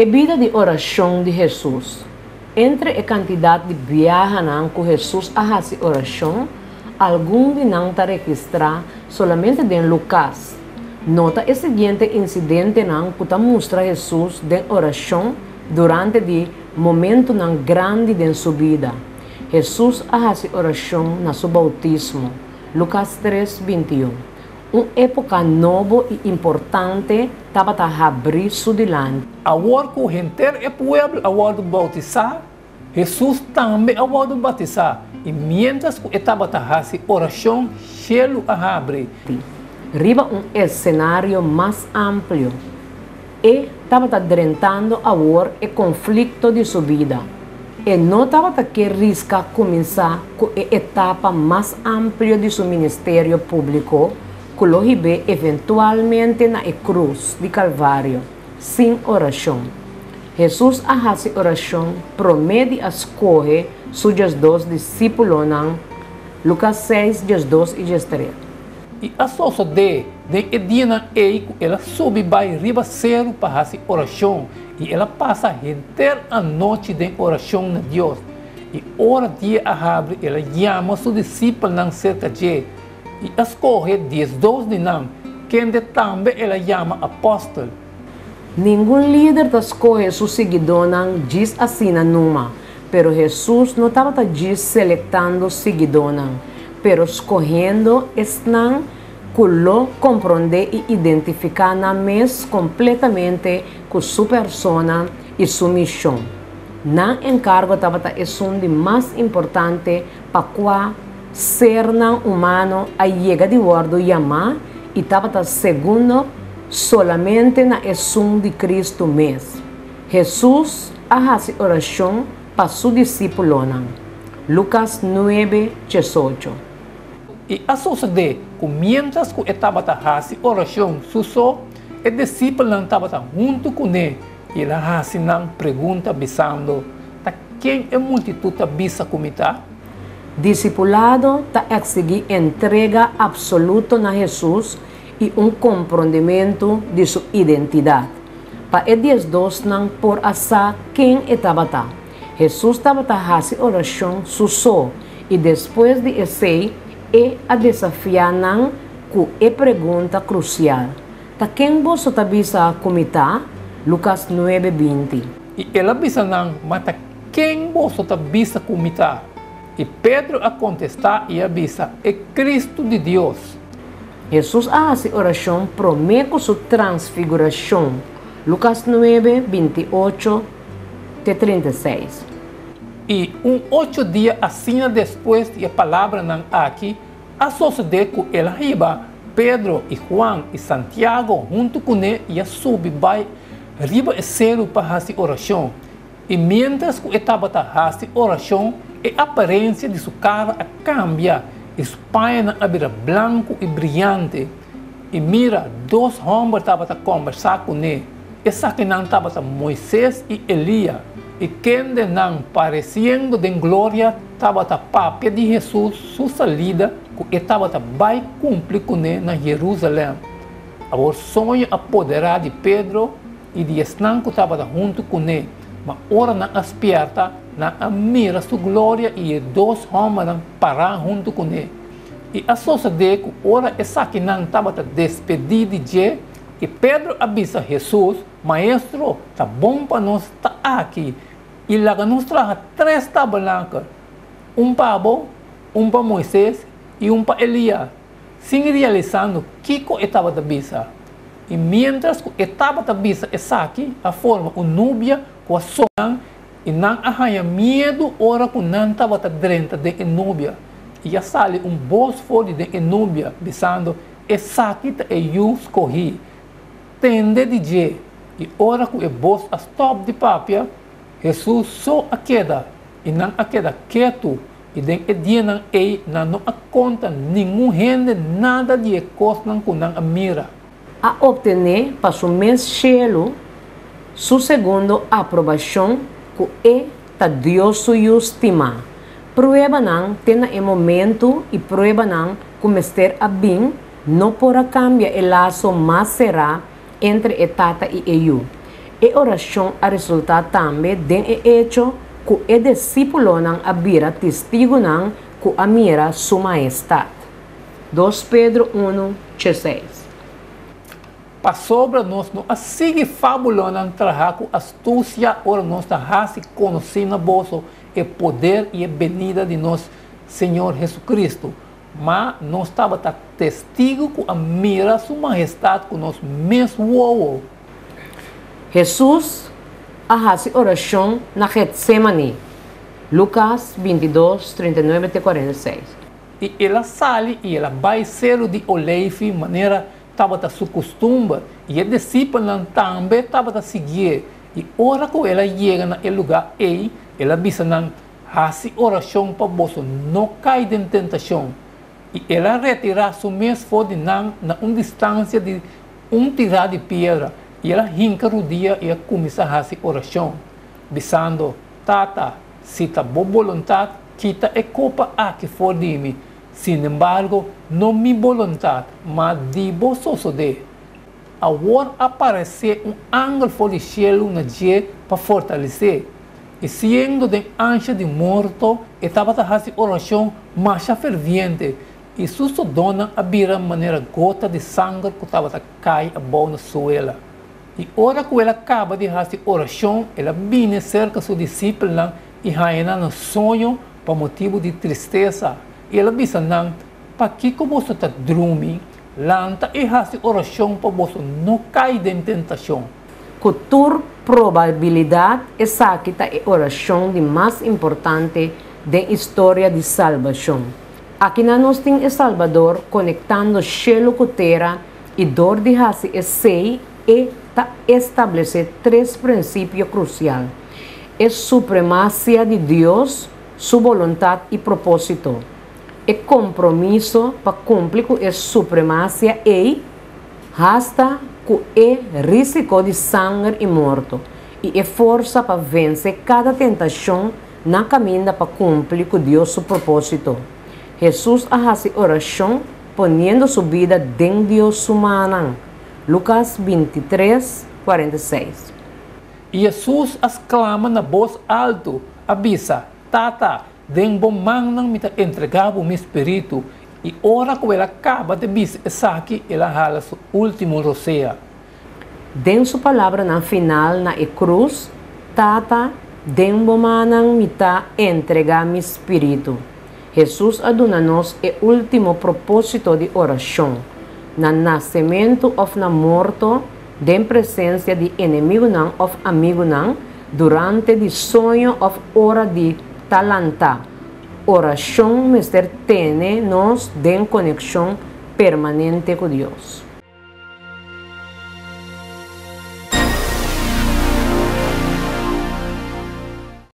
E bida di orashon di Hesus. Entre e kantidat di biahanan ku Hesus a hasi orashon, algun di nan ta registrá solamente den Lukas. Nota e siguiente insidentenan ku ta mustra Hesus den orashon durante di momentunan grandi den su bida. Hesus a hasi orashon na su boutismo, Lukas tres, 21. Un époka nobo i importante tabata habrí su dilanti. Awor ku henter e pueblo a wòrdu boutisá, Hesus tambe a wòrdu batisá, i miéntras ku e tabata hasi orashon, shelu a habri. Riba un esenario mas amplio, e tabata drentando awor e konflikto di su bida. E no tabata ke riska kuminsá ku e etapa mas amplio di su ministerio públiko ku lo hib'é eventualmente na e krus di Kalvario, sin orashon. Hesus a hasi orashon promé di a skohe su 12 disípulonan, Lukas 6, 12 i 13. I a sosodé den e dianan ei ku el a subi bai riba seru pa hasi orashon, i el a pasa henter anochi den orashon na Dios. I ora dia a habri el a yama su disipelnan serka dje, i a skohe 12 di nan, kende tambe el a yama apòstel. Ningun lider ta skohe su siguidónan djis asina numa, pero Hesus no tabata djis selektando siguidónan, pero skohendo esnan ku lo komprondé i identifiká nan mes kompletamente ku su persona i su mishon. Nan enkargo tabata esun di mas importante pa kua sernan humano a yega di wòrdu yamá i tabata segundo solamente na esun di Kristu mes. Hesus a hasi orashon pa su disípulonan. Lukas 9, 18. I a sosodé ku miéntras ku e tabata hasi orashon su so, e disipelnan tabata huntu kuné, i el a hasi nan pregunta, bisando, Ta ken e multitut ta bisa ku mi ta? Disipulado ta eksigí entrega apsoluto na Hesus i un komprondementu di su identidat. Pa e diesdosnan por a sa ken e tabata, Hesus tabata hasi orashon su so i despues di esei e a desafiá nan ku e pregunta krusial, Ta ken boso ta bisa ku mi ta? Lukas 9, 20. I el a bisa nan, Ma ta ken boso ta bisa ku mi ta? I Pedro a kontestá i a bisa, E Kristu di Dios. Hesus a hasi orashon promé ku su transfigurashon, Lukas 9, 28 te 36. I un ocho dia asina despues di e palabranan aki, a sosodé ku el a hiba Pedro i Huan i Santiago huntu kuné i a subi bai riba e seru pa hasi orashon. I miéntras ku e tabata hasi orashon, e aparensia di su kara a kambia i su pañanan a bira blanku i briante. I mira, dos hòmber tabata kòmbersá kuné. Esakinan tabata Moises i Elia, i kendenan, paresiendo den gloria, tabata papia di Hesus su salida ku e tabata bai kumpli kuné na Herusalèm. Awor soño a poderá di Pedro i di esnan ku tabata huntu kuné, ma ora nan a spièrta, nan a mira su gloria i e dos hòmbernan pará huntu kuné. I a sosodé ku ora esakinan tabata despedí di dje, i Pedro a bisa Hesus, Maestro, ta bon pa nos ta aki, i laga nos traha tres tabernakel, un pa bo, un pa Moises i un pa Elias, sin realisando kiko e tabata bisa. I miéntras ku e tabata bisa esaki, a forma un nubia ku a sona nan, i nan a haña miedu ora ku nan tabata drenta den e nubia. I a sali un bos for di den e nubia, bisando, Esaki ta e Yu skohí. Tende di dje. I ora ku e bos a stòp di papia, Hesus so a keda, i nan a keda ketu, i den e dianan ei nan no a konta ningun hende nada di e kosnan ku nan a mira. A optené pa su mes shelu su segundo aprobashon ku e ta Dios su Yu stimá. Pruebanan te na e momentu i pruebanan ku mester a bin no por a kambia e laso mas será entre e Tata i e Yu. E orashon a resultá tambe den e echo ku e disípulonan a bira testigunan ku a mira Su Mahestat. 2 Pedro 1, 6. Pasobra nos no a sigui fábulanan trahá ku astusia ora nos ta hasi konosí na boso e poder i e benida di nos Señor Hesukristu, ma nos tabata testigu ku a mira Su Mahestat ku nos mes wowo. Hesus a hasi orashon na Getsémani, Lukas 22, 39 te 46. I el a sali i el a bai Seru di Oleifi manera tabata su kustumber, i e disipelnan tambe tabata siguié. I ora ku el a yega na e lugá ei, el a bisa nan, Hasi orashon pa boso no kai den tentashon. I el a retirá su mes for di nan na un distansia di un tirá di piedra, i el a hinka rudia i a kuminsá hasi orashon, bisando, Tata, si ta bo boluntat, kita e kopa aki for di mi. Sinembargo, no mi boluntat, ma di bo sosodé. Awor a paresé un angel for di shelu na dje pa fortalesé. I siendo den ansha di morto, e tabata hasi orashon masha ferviente, i su sodónan a bira manera gota di sanger ku tabata kai abou na suela. I ora ku el a kaba di hasi orashon, el a bini serka su disipelnan i haña nan na soño pa motibu di tristesa. I el a bisa nan, Pakiko boso ta drumi? Lanta i hasi orashon pa boso no kai den tentashon. Ku tur probabilidat esaki ta e orashon di mas importante den historia di salbashon. Akinan nos tin e Salbador konektando shelu ku tera i dor di hasi esei e ta establesé tres prinsipio krusial, e supremasia di Dios su boluntat i propósito, e kompromiso pa kumpli ku e supremasia ei, hasta ku e rísiko di sanger i morto, i e forsa pa vense kada tentashon na kaminda pa kumpli ku Dios su propósito. Hesus a hasi orashon poniendo su bida den Dios su mannan. Lukas 23, 46. I Hesus a sklama na bos altu, a bisa, Tata, den bo mannan mi ta entregá bo mi spiritu. I ora ku el a kaba di bisa esaki, el a hala su último rosea. Den su palabranan final na e krus, Tata, den bo mannan mi ta entregá mi spiritu. Hesus a duna nos e último propósito di orashon, na nasementu òf na morto, den presensia di enemigunan òf amigunan, durante di soño òf ora di ta lantá. Orashon mester tene nos den konekshon permanente ku Dios.